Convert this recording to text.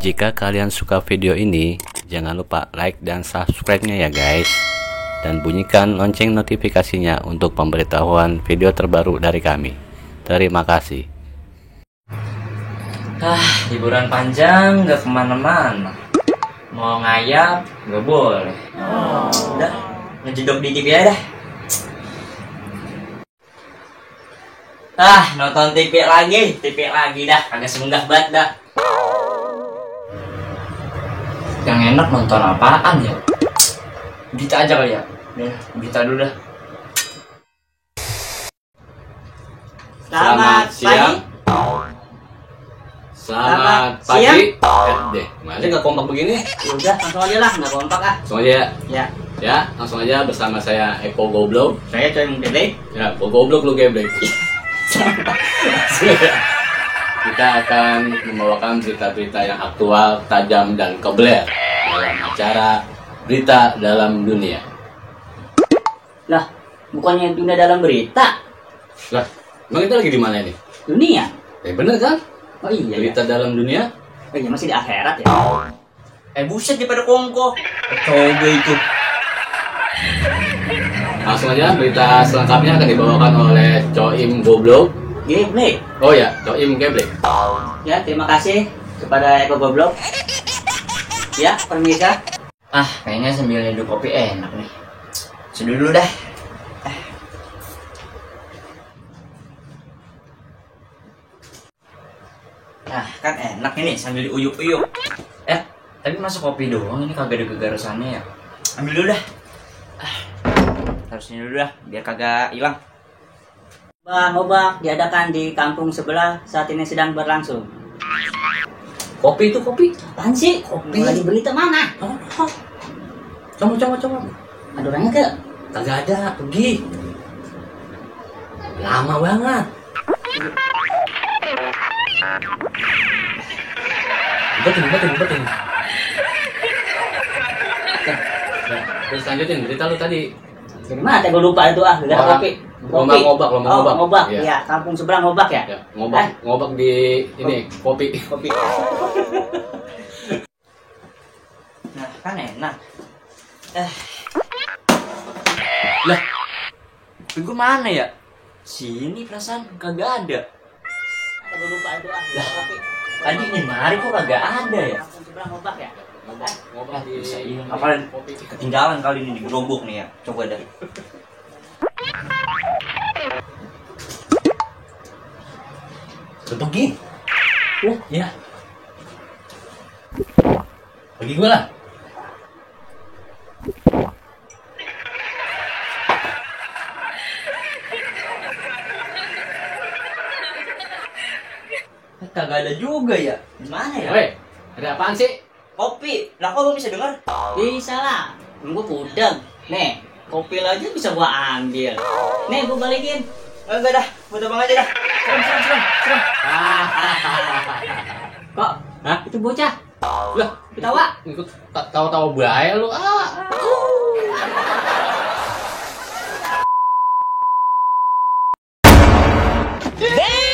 Jika kalian suka video ini, jangan lupa like dan subscribe-nya ya guys. Dan bunyikan lonceng notifikasinya untuk pemberitahuan video terbaru dari kami. Terima kasih. Liburan panjang gak kemana-mana. Mau ngayap gak boleh. Udah, ngejedok di TV aja dah. Nonton TV lagi dah. Kagak semenggak banget dah. Yang enak nonton apaan ya? Berita aja kali ya. Berita dulu dah. Selamat siang. Selamat pagi. Deh, masih nggak kompak begini? Udah, langsung aja lah, nggak kompak ah. Langsung aja ya. Ya. Ya, langsung aja bersama saya Eko Goblok. Saya coy menggeblek. Ya, Goblok lu geblek. Kita akan membawakan berita-berita yang aktual, tajam, dan kebeler dalam acara Berita Dalam Dunia. Lah, bukannya dunia dalam berita? Lah, emang kita lagi di mana ini? Dunia? Bener kan? Oh iya. Berita Dalam Dunia? Oh iya, masih di akhirat ya? Buset daripada kongko. Coba itu. Langsung aja, berita selengkapnya akan dibawakan oleh Coim Goblok. Geblek. Oh ya, Coim Geblek. Ya, terima kasih kepada Eko Goblok. Ya, permisa. Kayaknya sambil nyeduh kopi enak nih. Seduh dulu dah. Kan enak ini sambil diuyuk-uyuk. Tapi masa kopi doang ini kagak ada gegarusannya ya. Ambil dulu dah. Harusnya dulu dah biar kagak hilang. Obak diadakan di kampung sebelah saat ini sedang berlangsung. Kopi itu kopi. Apaan sih? Kopi lagi berita mana? Coba. Ada orangnya ke? Kagak ada, pergi. Lama banget. Betul. Terus lanjutin berita lu tadi. Dari mana? Gue lupa itu gara kopi. Ngobak. Ya. Ya, kampung seberang ngobak ya? Ya, ngobak di ini kopi. Nah, kan enak. Lah, gue mana ya? Sini perasaan kagak ada. Gue lupa itu kopi. Tadi ini mari kok kagak ada ya? Kampung seberang ngobak ya? Ngobak di Apalagi kopi. ketinggalan kali ini di gerobak nih ya. Coba dah. Udah pergi. Ya. Pergi gue lah. Kagak ada juga ya? Gimana ya? Woi, ada apaan sih? Kopi. Lah kok lu bisa dengar? Bisa lah. Gua pudeng. Nih, kopi aja bisa gua ambil. Nih, gua balikin. Enggak dah, gua bang aja dah. Serem. Kok? Hah? Itu bocah. Lah, Ketawa. ikut tahu-tahu bahaya lu. Damn!